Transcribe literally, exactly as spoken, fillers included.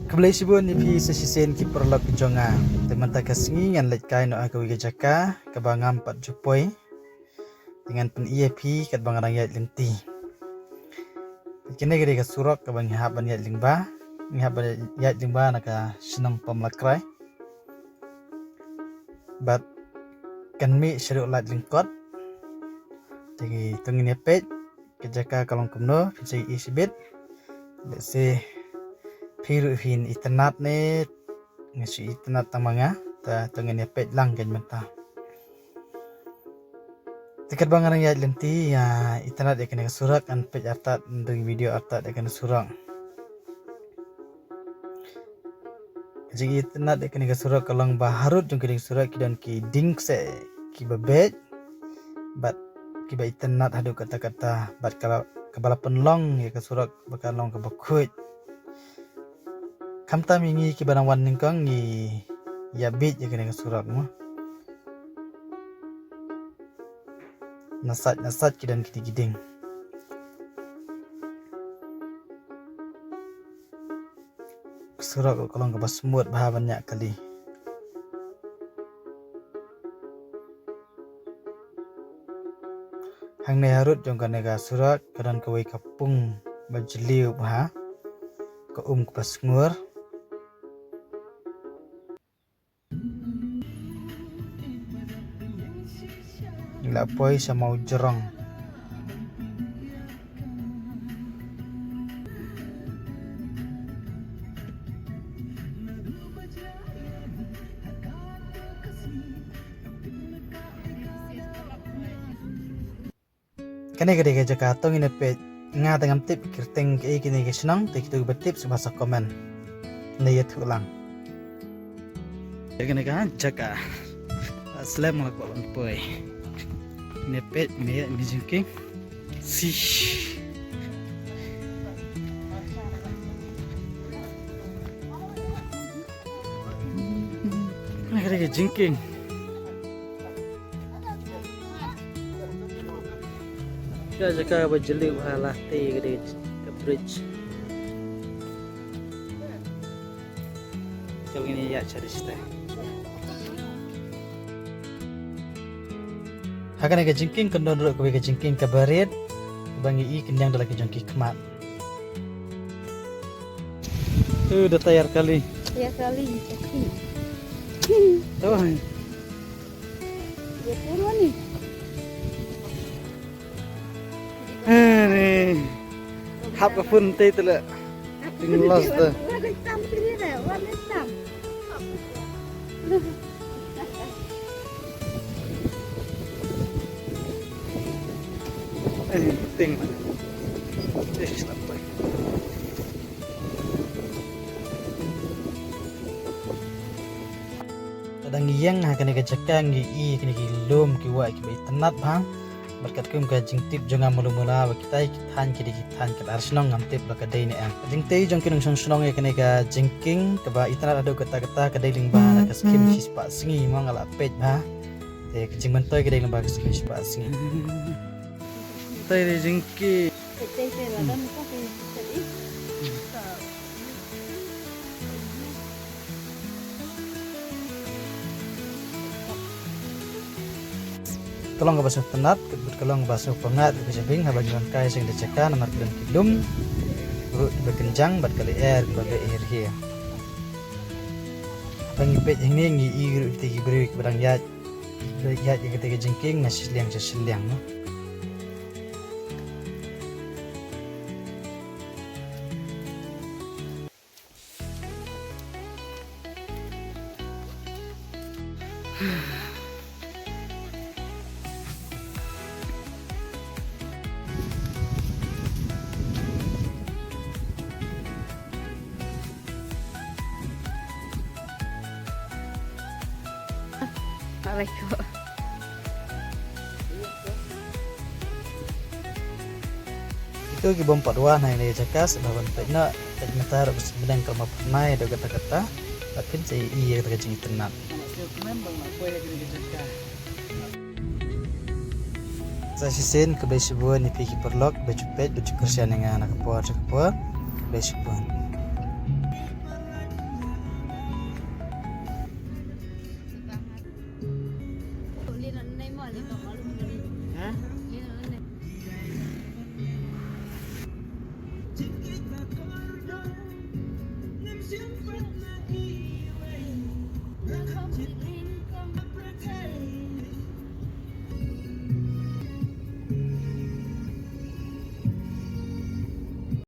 Khublei shibun ïa phi sa shisien ki paralok jong nga. Te mynta ka sngi ngan leit kai noh ha kawei ka jaka kaba ngam pat ju poi. Te ngan pyni ïa phi katba nga dang ïaid lynti. Kane ka dei ka surok kaba ngi hap ban ïaid lyngba. Ngi hap ban ïaid lyngba na ka shnong Pamlakrai. Bad kan mih shaduh Laitlyngkot. Te to ngin ïa peit ka jaka ka long kumno, phin sa ïohi shibit. Lehse phi ruh phin itynnad ne nga shu itynnad tang ma nga. Te to ngin ïa peit lang kein mynta. Te katba nga dang ïaid lynti, ïa itynnad ïa kane ka surok, ngan peit artat, ngan don video artat ïa kane ka surok. Ka jingitynnad ïa kane ka surok ka long ba harud jong kane ka surok ki don ki dieng kseh kiba beit bad kiba itynnad haduh katta katta, bad ka, kaba la pynlong ïa ka surok ba ka long kaba khuid. Khamtam ïa ngi kiba nang wan nyngkong ngi ïa bieit ïa kane ka surok mo. Na sait na sait ki don kine ki dieng. Ka surok ka long kaba smooth bha ban ñiah kali. Hangne harud jong kane ka surok ka don kawei ka pung ba jylliew bha, ka um kaba sngur. Ngi la poi sha Mawjrong. Kane ka dei ka jaka, to ngin ïa peit. Nga te ngam tip kyrteng kaei kane ka shnong, te kito kiba tip sngewbha sa comment. Ne ïathuh lang. Kane ka jaka. Slem nga la kwah ban poi. Ngin ïa peit, ngin ïa, ngin jingkieng. Sish. Kane ka dei ka jingkieng. Ka jaka ba jylliew bha, la tei ka dei ka bridge. Chal ngin ïa sha dei shatei. Ha kane ka jingkieng kan don ruh kawei ka jingkieng kaba rit, ba ngi i kyndiang da la ki jong ki khmat. Tu da tayar kali. Tayar kali, kaki. To. Dia pun wani. Ani. Hap ka phone te tu la. Ting los tu. Wala tam sini deh, wala tam. Eh, ting. Eh, slap bai. Lada ngi ïeng ha kane ka jaka ngi i kine ki lum ki wah kiba itynnad bha. Bad katkum ka jingtip jong nga mula mula ba kita ki thaiñ ki dei ki thaiñ ka ar shnong ngam tip ba ka dei ne em. Ka jingtei jong ki nongshong shnong ïa kane ka jingkieng kaba itynnad haduh katta katta ka dei lyngba na ka skim shispah sngi, mo nga la peit bha. Te ka jingmyntoi ka dei lyngba ka skim shispah sngi. Tei dei jingkieng. Ka long kaba sngewtynnad, ka long kaba sngewpyngngad, ka jabieng haba ngi wan kai sha kane ka jaka namar ka don ki lum ruh kiba kynjang bad ka lyer kaba beh hiar hiar. Haba ngi peit hangne ngi i ruh kita ki briew kiba dang ïaid, ïaid ïa kita ki jingkieng na shiliang sha shiliang, no. Alaikum. Ito ki bym pat wan ha ine i jaka sngewbha ban peit noh, peit mynta ruh ka sngi bneng ka la phyrnai haduh katta katta, bad phin sa ïohi ïa kata ka jingitynnad. Sa shisien khublei shibun ïa phi ki paralok ba ju peit ba ju kyrshan ïa nga na ka por sha ka por. Khublei shibun. Ha?